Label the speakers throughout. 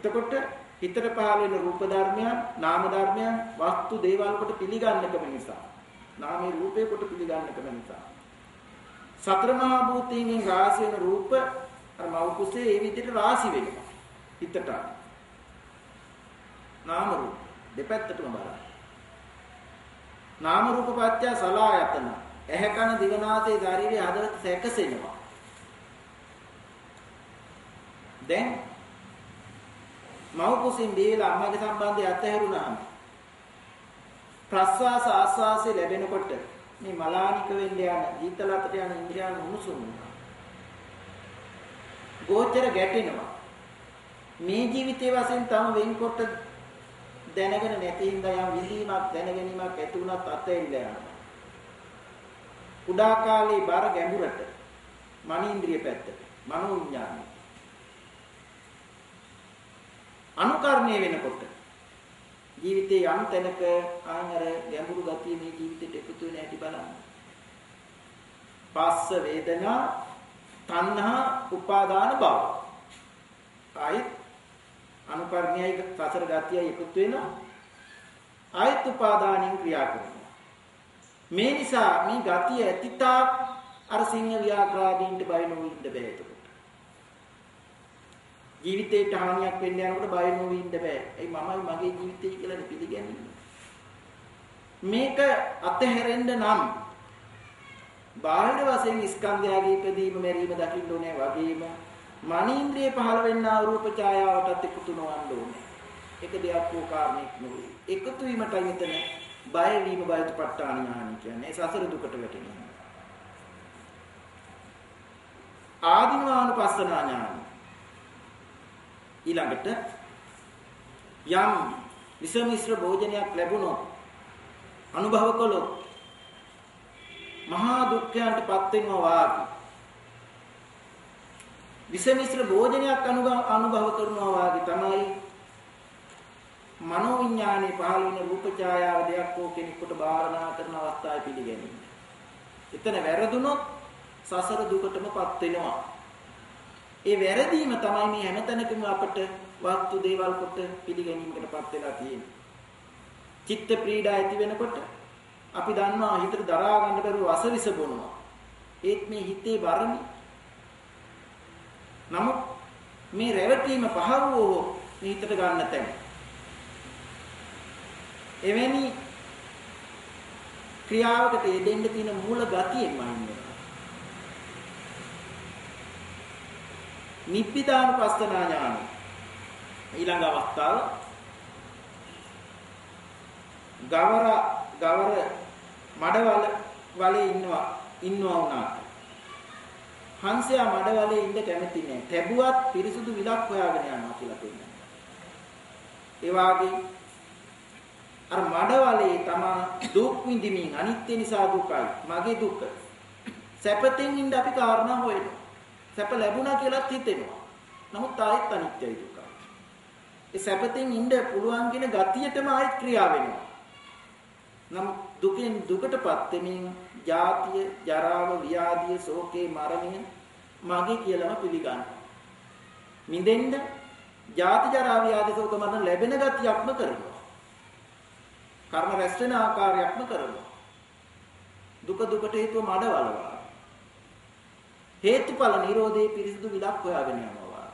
Speaker 1: එතකොට හිතට පහළ වෙන රූප ධර්මයන්, නාම ධර්මයන් වස්තු දේවල් කොට පිළිගන්නකම නිසා, නාමයේ රූපේ කොට පිළිගන්නකම නිසා සතර මහා භූතයන්ගෙන් රාශි වෙන රූප අර මව් කුසේ ඒ විදිහට රාශි වෙනවා හිතට. නාම රූප දෙපැත්තටම බලන්න. නාම රූප පත්‍ය සලායතන. ඇහැ කන දිව නාසය ශරීරය හදවත සැකසෙනවා. දැන් මව් කුසින් බීලා අම්මගේ සම්බන්ධය අතහැරුණාම ප්‍රස්වාස ආස්වාසය ලැබෙනකොට මේ මලානික වෙන්න යන ජීතල අතට යන ඉන්ද්‍රියන් උණුසුම් වෙනවා. ගෝචර ගැටෙනවා. මේ ජීවිතයේ වශයෙන් තම වෙන්කොට දැනගෙන නැති හින්දා යම් විඳීමක් දැනගැනීමක් ඇති වුණත් අතෙල්ල යනවා. කුඩා කාලේ බර ගැඹුරට මනීන්ද්‍රිය පැත්තට මනෝ විඥානය අනුකරණය වෙනකොට ජීවිතේ යම් තැනක ආන් අර ගැඹුරු ගතිය මේ ජීවිතේට එකතු වෙන හැටි බලන්න. පස්ස වේදනා තණ්හා උපාදාන භව. ආයෙත් අනුකරණයයි සසර ගතියයි එකතු වෙනවා. ආයෙත් උපාදානින් ක්‍රියා කරනවා. මේ නිසා මේ ගතිය ඇතිතාක් අර සිංහ ව්‍යාඝ්‍රාදීන්ට බය නොවී ඉන්න බෑ. එතකොට ජීවිතේට හානියක් වෙන්න යනකොට බය නොවී ඉන්න බෑ. ඒ මමයි මගේ ජීවිතේ කියලානේ පිළිගන්නේ. මේක අතහැරෙන්න නම් බාහිර වශයෙන් ස්කන්ධයගේ ඉපදීම මැරීම දකින්න ඕනේ වගේම මනීන්ද්‍රිය පහළ වෙන්නා රූප ඡායාවටත් එකතු නොවන්න ඕනේ. එක දෙයක් වූ කාරණයක් නෙවෙයි. එකතු වීමටයි මෙතන බය වීම බයතුපට්ඨාන ඥාන කියන්නේ. සසර දුකට වැටෙනවා. ආදීනවානුපස්සනා ඥාන. ඊළඟට යම් විස මිශ්‍ර භෝජනයක් ලැබුණොත් අනුභව කළොත් මහා දුක්ඛයන්ට පත් වෙනවා වාගේ, විස මිශ්‍ර භෝජනයක් අනුභව කරනවා වාගේ තමයි මනෝවිඤ්ඤාණේ පහළ වෙන රූප ඡායාව දෙයක් හෝ කෙනෙකුට භාවනා කරන අවස්ථාවේ පිළිගැනීම. එතන වැරදුනොත් සසර දුකටමපත් වෙනවා. ඒ වැරදීම තමයි මේ හැමතැනකම අපට වස්තු දේවල් කොට පිළිගැනීමකටපත් වෙලා තියෙන්නේ. චිත්ත පීඩා ඇති වෙනකොට අපි දන්නවා හිතට දරා ගන්න බැරුව වසවිස බොනවා. ඒත් මේ හිතේ බරනේ. නමුත් මේ රැවටීම පහ වූ මේ හිතට ගන්න තැන. එවැනි ක්‍රියාවකට යෙදෙන්න තියෙන මූල ගතියෙන්ම අයින් වෙනවා. නිබ්බිදානුපස්සනා ඥාන. ඊළඟ අවස්ථාව ගවර ගවර මඩවල වලේ ඉන්නවා වුණාට හංසයා මඩවලේ ඉන්න කැමති නෑ. තැබුවත් පිරිසුදු විලක් හොයාගෙන යනවා කියලා පෙන්නනවා. ඒ වාගේ අර මඩවලේ තමා දුක් විඳිමින් අනිත්‍ය නිසා දුකයි මගේ දුක. සැපතෙන් ඉන්න අපි කාරණා හොයනවා. සැප ලැබුණා කියලාත් හිතෙනවා. නමුත් ආයෙත් අනිත්‍යයි දුකයි. ඒ සැපතෙන් ඉන්න පුළුවන් කියන ගතියටම ආයෙත් ක්‍රියා වෙනවා. නමුත් දුකෙන් දුකටපත් වෙමින් ජාතිය, ජරාව, ව්‍යාධිය, ශෝකේ, මරණය මගේ කියලාම පිළිගන්නවා. මිදෙන්න ජාති ජරා ව්‍යාධි ශෝක මරණ ලැබෙන ගතියක්ම කරනවා. කර්ම රැස් වෙන ආකාරයක්ම කරනවා. දුක දුකට හේතුව මඩ වලවා. හේතුඵල නිරෝධයේ පිරිසිදු විලක් හොයාගෙන යනවා.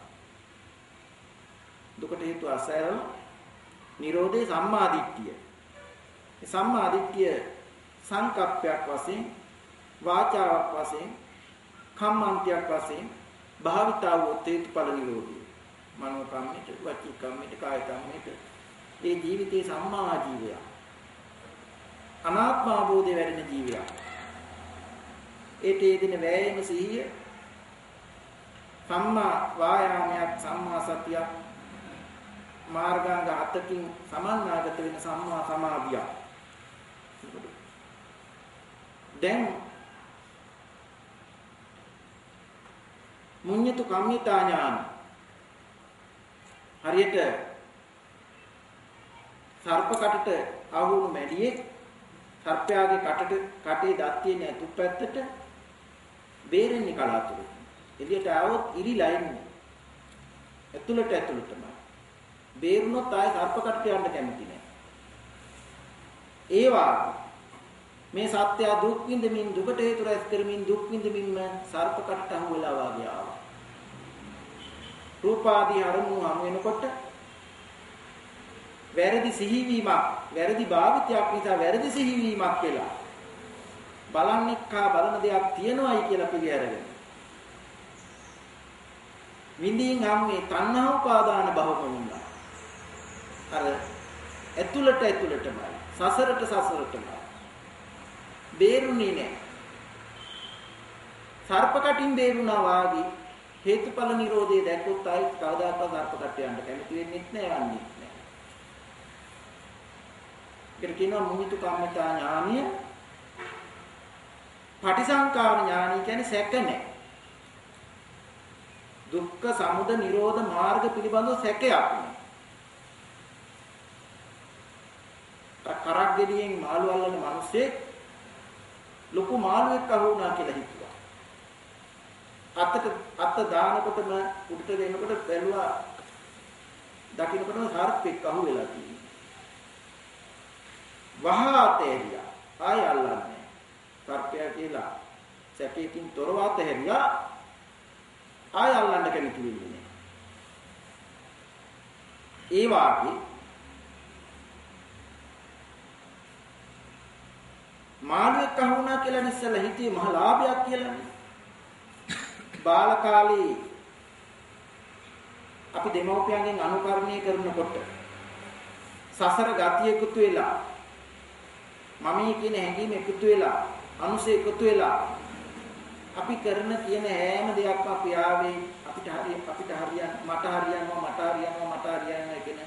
Speaker 1: දුකට හේතුව අසෑරම නිරෝධයේ සම්මා දිට්ඨිය. ඒ සම්මා දිට්ඨිය සංකප්පයක් වශයෙන්, වාචාවක් වශයෙන්, කම්මන්තයක් වශයෙන් භාවිතා වූ හේතුඵල නිරෝධය. මනෝ කම්මිත, වචී කම්මිත, කාය කම්මිත. ඒ ජීවිතයේ සම්මා ආජීවය. අනාත්ම අවබෝධය වැඩෙන ජීවියක්. ඒට යෙදෙන වෑයම සිහිය සම්මා වායාමයක්, සම්මා සතියක්, මාර්ගාංග හතකින් සමන්නාගත වෙන සම්මා සමාධියක්. දැන් මුඤ්ඤතු කම්මිතා ඥාන හරියට සර්ප කටට ආවුණු මැඩියෙක් සර්පයාගේ කටට කටේ දත් තියෙන අතු පැත්තට බේරෙන්නේ කලාතුරකින්. එළියට ආවොත් ඉරිලා එන්නේ. ඇතුළට ඇතුළටම. බේරුණොත් ආයෙ සර්ප කටට යන්න කැමති නෑ. ඒ වාගේ මේ සත්‍ය දුක් විඳමින් දුකට හේතු රැස් කරමින් දුක් විඳමින්ම සර්ප කටට අහු වෙලා වාගේ ආවා. රූපාදී අරමුණු හමු වෙනකොට වැරදි සිහිවීමක්, වැරදි භාවිතයක් නිසා වැරදි සිහිවීමක් වෙලා බලන්නෙක් හා බලන දෙයක් තියෙනවයි කියලා පිළි අරගෙන විඳින් හම් මේ තණ්හා උපාදාන භවම වුණා. අර ඇතුළට ඇතුළටමයි, සසරට සසරටමයි බේරුණේ නෑ. සර්ප කටින් බේරුණා වාගේ හේතුඵල නිරෝධය දැක්කොත් ආයෙත් කවදාකවත් සර්ප කට යන්න කැමති වෙන්නෙත් නෑ, යන්නෙත් නෑ. ඒකට කියනවා මුහිතු කම්මිතා ඥානිය. පටිසංකාර ඥානිය කියන්නේ සැක නෑ. දුක්ඛ සමුදය නිරෝධ මාර්ග පිළිබඳව සැකයක් නෑ. අර කරක් ගෙඩියෙන් මාළු අල්ලන මිනිස්සෙක් ලොකු මාළුවෙක් අහු වුණා කියලා හිතුවා. අතට අත දානකොටම උඩට දෙනකොට බැලුවා, දකින්නකොටම සර්පෙක් අහු වෙලා තියෙනවා. වහා අතහැරියා. ආය අල්ලන්නේ සර්පයා කියලා සැකයකින් තොරව අතහැරියා. ආය අල්ලන්න කැමති වෙන්නේ නෑ. ඒ වාගේ මාළුවෙක් අහු වුණා කියලා ඉස්සෙල්ලා හිතියේ මහ ලාභයක් කියලානේ. බාල කාලේ අපි දෙමව්පියන්ගෙන් අනුකරණය කරනකොට සසර ගතිය එකතු වෙලා, මමී කියන හැඟීම එකතු වෙලා, අනුසය එකතු වෙලා අපි කරන කියන හැම දෙයක්ම අපි ආවේ අපිට හරි, අපිට හරියන, මට හරියනවා, මට හරියනවා, මට හරියනවා කියන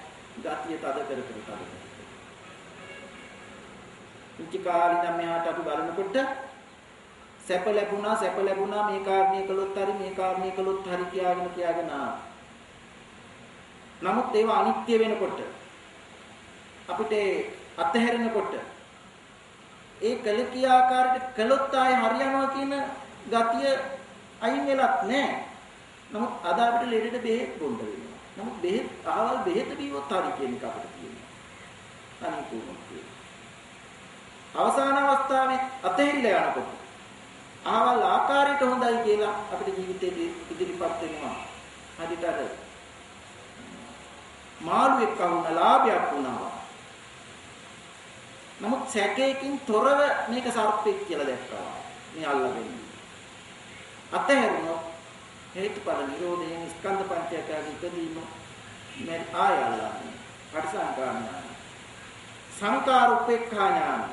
Speaker 1: ගතිය තද කර කර තද කර. පුංචි කාලේ ඉඳන් මෙහාට අපි බලනකොට සැප ලැබුණා, සැප ලැබුණා, මේ කාරණේ කළොත් හරි, මේ කාරණේ කළොත් හරි කියාගෙන කියාගෙන ආවා. නමුත් ඒවා අනිත්‍ය වෙනකොට අපිට අතහැරෙනකොට ඒ කළ කිය ආකාරයට කළොත් ආයේ හරියනවා කියන ගතිය අයින් වෙලත් නෑ. නමුත් අද අපිට ලෙඩට බෙහෙත් බොන්න වෙනවා. නමුත් බෙහෙත් අහවල් බෙහෙත බීවොත් හරි කියන එක අපිට කියනවා. අනිකුමක් කියනවා. අවසාන අවස්ථාවේ අතහැරිලා යනකොට අහවල් ආකාරයට හොඳයි කියලා අපිට ජීවිතේ ඉදිරිපත් වෙනවා. හරියට අර මාළුවෙක් අහුන ලාභයක් වුණා. නමුත් සැකයකින් තොරව මේක සර්පෙක් කියලා දැක්කා. මේ අල්ලගෙන අතහැරුණොත් හේතුඵල නිරෝධයෙන් ස්කන්ධ පංචකයේ ඉපදීම මේ ආය අල්ලන්නේ. පටිසංකාර ඥාන. සංකාර උපේක්ඛා ඥාන.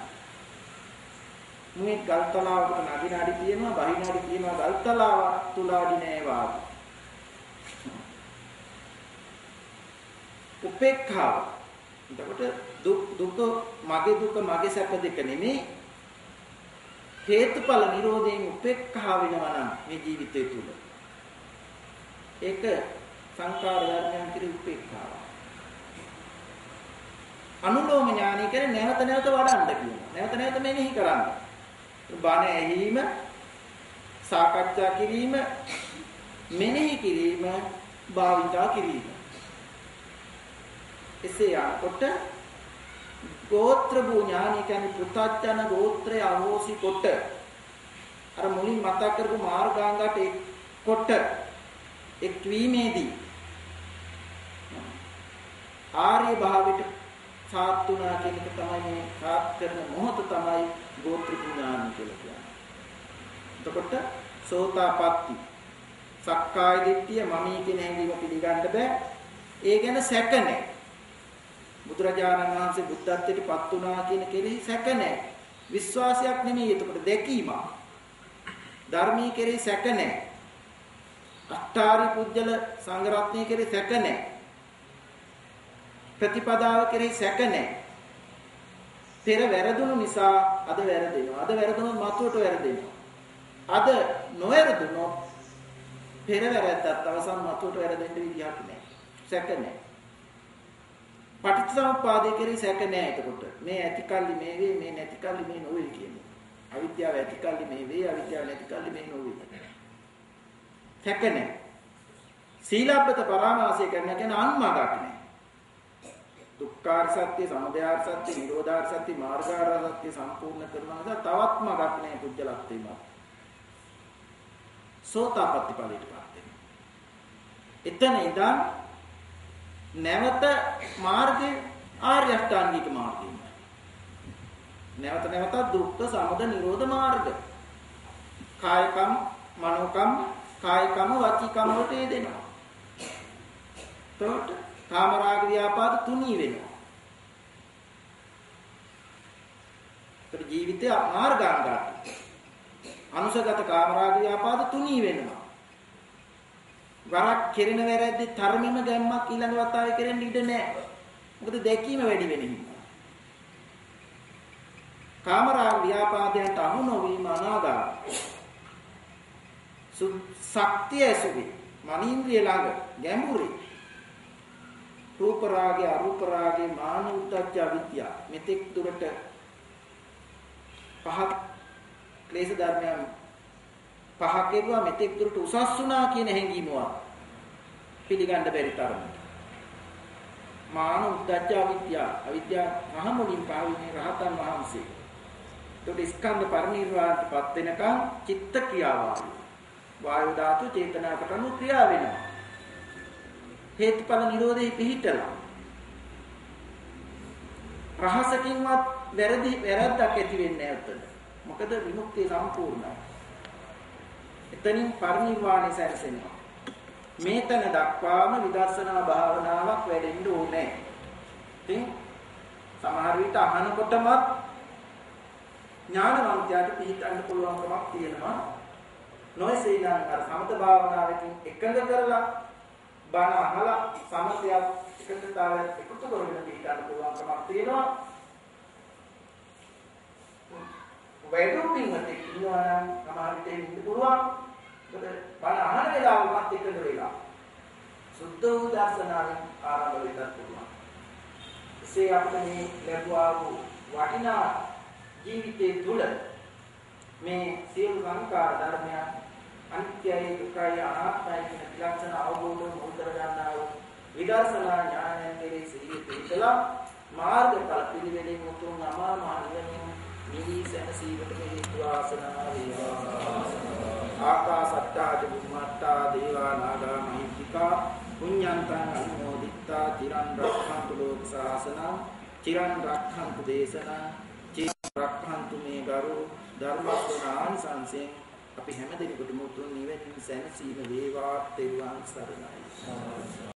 Speaker 1: මේ ගල්තලාවකට නගින අඩි තියෙනවා, බහින අඩි තියෙනවා, ගල්තලාවක් තුල අඩි නෑ වාගේ. උපේක්ඛාව. එතකොට දුක මගේ දුක මගේ සැප දෙක නෙමෙයි, හේතුඵල නිරෝධයෙන් උපේක්ඛා වෙනවා නම් මේ ජීවිතය තුල ඒක සංකාර ධර්මයන් කෙරෙහි උපේක්ඛාව. අනුලෝම ඥානය කියන්නේ නැවත නැවත වඩන්න කියනවා. නැවත නැවත මෙනෙහි කරන්න. බණ ඇහිීම, සාකච්ඡා කිරීම, මෙනෙහි කිරීම, භාවිතා කිරීම. එසේ යනකොට ගෝත්‍ර භූ ඥානය කියන්නේ පෘථග්ජන ගෝත්‍රය අහෝසි කොට අර මුලින් මතක් කරපු මාර්ගාංගට එක් කොට එක්වීමේදී ආර්ය භාවයට සාත් වුණා කියන එක තමයි මේ සාත් කරන මොහොත තමයි ගෝත්‍ර ඥානය කියලා කියන්නේ. එතකොට සෝතාපට්ටි සක්කාය දිට්ඨිය මමී කියන හැඟීම පිළිගන්න බෑ. ඒ ගැන සැක නැහැ. බුදුරජාණන් වහන්සේ බුද්ධත්වයට පත් වුණා කියන කෙරෙහි සැක නැහැ. විශ්වාසයක් නෙමෙයි, එතකොට දැකීමක්. ධර්මයේ කෙරෙහි සැක නැහැ. අෂ්ටාරි පුජ්‍යල සංඝ රත්නයේ කෙරෙහි සැක නැහැ. ප්‍රතිපදාව කෙරෙහි සැක නැහැ. පෙර වැරදුණු නිසා අද වැරදෙනවා. අද වැරදුනොත් මතුවට වැරදෙනවා. අද නොවැරදුනොත් පෙර වැරද්දත් අවසන් මතුවට වැරදෙන්න විදිහක් නැහැ. සැක නැහැ. පටිච්චසමුප්පාදය කෙරෙහි සැක නැහැ. එතකොට මේ ඇති කල්ලි මේ වේ, මේ නැති කල්ලි මේ නොවේ කියන්නේ. අවිද්‍යාව ඇති කල්ලි මේ වේ, අවිද්‍යාව නැති කල්ලි මේ නොවේ. සැක නැහැ. සීලබ්බත පරාමාසය කරන කියන්නේ අන්මගක් නැහැ. දුක්ඛාර සත්‍ය, සමුදයාර සත්‍ය, නිරෝධාර සත්‍ය, මාර්ගාර සත්‍ය සම්පූර්ණ කරනවා නිසා තවත් මගක් නෑ පුජ්‍යලත්වෙම. සෝතාපට්ටි ඵලයටපත් වෙනවා. එතන ඉඳන් නැවත මාර්ගය ආර්ය අෂ්ටාංගික මාර්ගයයි. නැවත නැවතත් දුක්ඛ සමුදය නිරෝධ මාර්ග. කායකම්, මනෝකම්, කායකම්, වචීකම් වලට යෙදෙනවා. එතකොට කාමරාග ව්‍යාපාද තුනී වෙනවා. ඒතර ජීවිතය මාර්ගාංගات. අනුසගත කාමරාග ව්‍යාපාද තුනී වෙනවා. වරක් කෙරෙන වැරැද්දේ තරමෙම ගැම්මක් ඊළඟ වතාවේ කෙරෙන්න ඉඩ නැහැ. මොකද දැකීම වැඩි වෙන හින්දා. කාමරාග ව්‍යාපාදයන්ට අහු නොවීම අනාගාමී. ශක්තිය ඇසුරේ මනීන්ද්‍රිය ළඟ ගැඹුරේ රූප රාගය අරූප රාගය මාන උද්දච්ච අවිද්‍යාව මෙතෙක් දුරට පහක් ක්ලේශ ධර්මයන් පහක් කෙරුවා මෙතෙක් දුරට උසස් වුණා කියන හැඟීමවත් පිළිගන්න බැරි තරමට මාන උද්දච්ච අවිද්‍යාව අවිද්‍යාව පහ මුලින් පහවිනේ රහතන් වහන්සේ. එතකොට ස්කන්ධ පරිනිර්වාණයටපත් වෙනකන් චිත්ත ක්‍රියාව වායු ධාතු චේතනාකට අනුව ක්‍රියා වෙනවා. හේතුඵල නිරෝධෙහි පිහිටලා රහසකින්වත් වැරද්දක් ඇති වෙන්නේ නැහැ උතන. මොකද විමුක්තිය සම්පූර්ණයි. එතනින් පරිනිර්වාණය සැලසෙනවා. මේ තැන දක්වාම විදර්ශනා භාවනාවක් වැඩෙන්න ඕනේ. ඉතින් සමහර විට අහනකොටමත් ඥානවන්තයාට පිහිටන්න පුළුවන්කමක් තියෙනවා. නොයසේ නම් අර සමත භාවනාවකින් එකඟ කරලා බණ අහලා සමතයක් එකඟතාවයක් එකතු කරගෙන පිහිටන්න පුළුවන්කමක් තියෙනවා. වැඩි පින්වතෙක් ඉන්නවා නම් සමහර විට ඉන්න පුළුවන්. මොකද බණ අහන වෙලාවකත් එකඟ වෙලා සුද්ධ වූ දර්ශනාවෙන් ආරම්භ වෙන්නත් පුළුවන්. එසේ අපිට මේ ලැබුවා වූ වටිනා ජීවිතයේ තුල මේ සියලු සංකාර ධර්මයන් අනිත්‍යයි, දුකයි, අනාත්මයි කියන ත්‍රිලක්ෂණ අවබෝධ මුල් කර ගන්නා වූ විදර්ශනා ඥානයෙන් කෙරෙහි සිහිය පිහිටලා මාර්ගඵල පිළිවෙලින් උතුම් අමා මහ නිවනින් නිවී සැනසීමට හේතු වාසනා වේවා. ආකාසට්ටා ච බුම්මට්ටා දේවා නාග මහිද්దికා පුඤ්ඤන්තං අනුමෝදිත්වා චිරන් රක්ඛන්තු ලෝක සාසනං චිරන් රක්ඛන්තු දේශනං චිරන් රක්ඛන්තු මේ ගරු ධර්ම ශ්‍රවණානිසංසෙන් අපි හැම දෙනෙකුටම උතුම් නිවනින් සැනසීම වේවා. තෙරුවන් සරණයි.